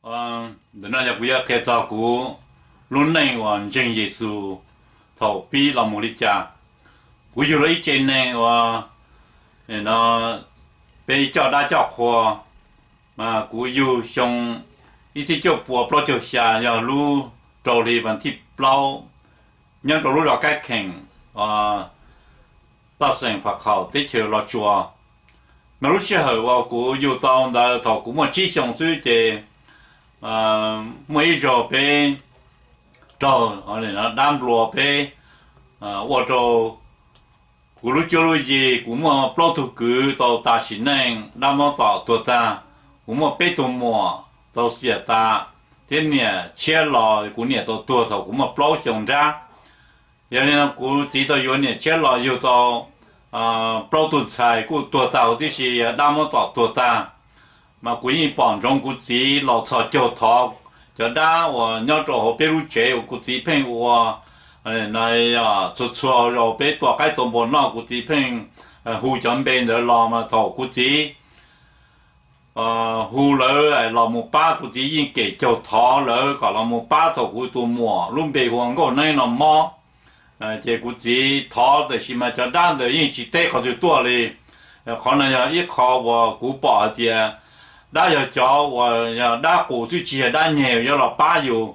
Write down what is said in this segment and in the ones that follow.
Ntawm no yog kuv yuav qhia txog kuv lub neej uas ntseeg Yexus thaum pib los mus li cas. Kuv yug los ib tsev neeg uas peb coj dab coj qhua, mas kuv yug xyoo ib txhiab cuaj pua plaub caug xya, yog lub rau hli vas thib plaub, nyob rau lub zos Kab Kheem, toj xeem Phav Khaum teb chaws Los Tsuas. Mas lub sij hawm uas kuv yug tau ntawd thaum kuv muaj tsib xyoo xwb ces muaj ib zaug peb raug dab nplua peb ua rau kuv lub cuab lub yig, kuv muaj plaub tug kwv tau tas sim neej, dab muab tom tuag tag. Kuv muaj peb tug muam tau xiam tas, thiab niam tshiab los kuv niam tau tuag thaum kuv muaj plaub xyoo nrab. Yog li no kuv txiv tau yuav niam tshiab los yug tau plaub tug ntxhais kuj tuag tag huv tib si, dab muab tom tuag tag. Mas kuv yeej pom ntsoov kuv txiv los txhos caug thov cov dab uas nyob rau hauv peb lub tsev uas kuv txiv pheej ua. Txhua txhua zaus peb tua qaib tua npua noj kuv txiv pheej hu cov npe ntawd los, mas thaum kuv txiv hu lawv los mus pab, kuv txiv yeej kem caug thov lawv kom los mus pab thaum kuv tus muam lub npe hu ua Nkauj Neeb no mob. Ces kuv txiv thov tiam sis mas cov dab ntawd yeej tsis teb qhov twg tuaj li. Qhov no yog ib qho uas kuv pom hais tias dab yog cov uas yog dab qus xwb, tsis yog dab nyeg yuav los pab yus,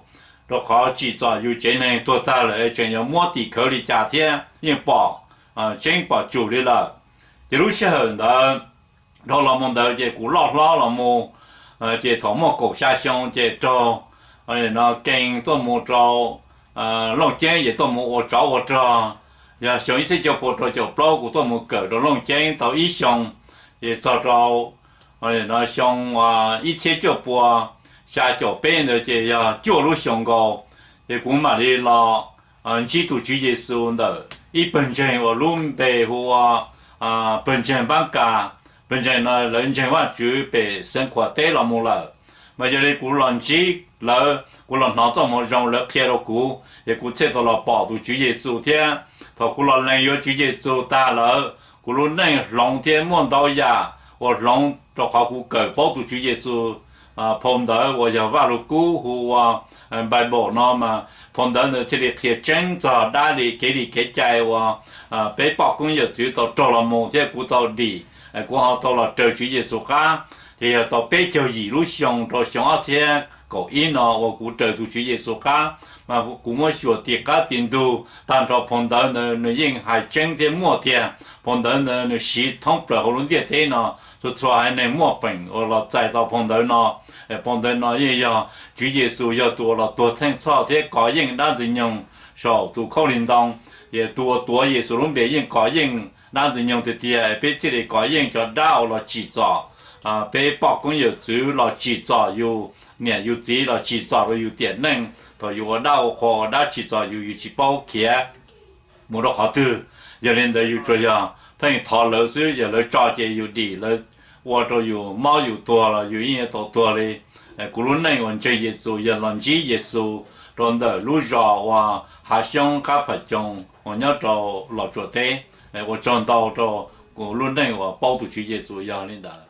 rau qhov tsim txom yus tsev neeg tuag tag lawm tseem yuav muab tim khawv li cas thiab yeej pom tseeb pom tsum li lawm. Ces lub sij hawm ntawd dhau los mus ntawd ces kuv loj hlob los mus, ces thaum muaj kaum xya xyoo ces raug no kees tuaj mus rau Looj Ceeb ces tuaj mus ua tsov ua rog. Yog xyoo ib txhiab cuaj pua rau caum plaub kuv tuaj mus kawm rau Looj Ceeb tau ib xyoo, ces txog rau no xyoo ib txhiab cuaj pua xya caum peb ntawd ces yog cuaj lub xyoo nkaus, ces kuv mam li los ntsib tus Tswv Yexus ntawm ib pawg ntseeg uas lub npe hu ua pawg ntseeg Npab Kas. Pawg ntseeg no lawv ntseeg Vajtswv pem Xeev Khuam teb los mus lawm. Mas yog li kuv los ntsib lawv, kuv los hnov txoj moo zoo lawv qhia rau kuv, ces kuv thiaj tau los pom tus Tswv Yexus thiab. Thaum kuv los lees yuav Tswv Yexus tag lawm, kuv lub neej hloov thiab muaj ntau yam uas hloov rau qhov kuv kawm paub tus Tswv Yexus. Phau ntawv uas yog Vaj Lug Kub hu ua Bible no mas phau ntawv ntawd thiaj li qhia tseeb txog dab li kev li kev cai uas peb poj koob yawm txwv tau raug los mus thiab kuv tau dim, kuv ho tau los raws Tswv Yexus qab. Ces yog tau peb caug yim lub xyoo rau xyoo ob txhiab kaum ib no uas kuv raws tus Tswv Yexus qab, mas kuv muab xyuas ti qab ti ntug tag nrho phau ntawv ntawd nws yeej hais tseeb thiab muaj tiag. Phau ntawv ntawd nws siv thoob plaws hauv lub ntiaj teb no, txhua txhua haiv neeg muaj peem uas los txais tau phau ntawv no. Phau ntawv no yeej yog Tswv Yexus yog tus uas los tuag theej txhoj thiab kov yeej dab ntxwg nyoog saum tus khaub lig ntoo. Ces tus uas tuav Yexus lub npe yeej kov yeej dab ntxwg nyoog tiag tiag, peb thiaj li kov yeej cov dab uas los tsim txom peb poj koob yawm txwv, los tsim txom yus niam yus txiv, los tsim txom rau yus tiam neej. Thaum yus ua dab ua qhua ua dab tsim txom yus, yus tsis paub khiav mus rau qhov twg. Yog li ntawd yus tsuas yog pheej thov lawv xwb, yog lawv tso ces yus dim, lawv ua rau yus mob yus tuag los yus yeej yuav tau tuag li. Kuv lub neej uas ntseeg Yexus yog los ntsib Yexus rau ntawm lub zos uas Hav Xyoob Qab Pham Coos uas nyob rau Los Tsuas teb. Ua tsaug ntau rau kuv lub neej uas paub tus Tswv Yexus yog li ntawd.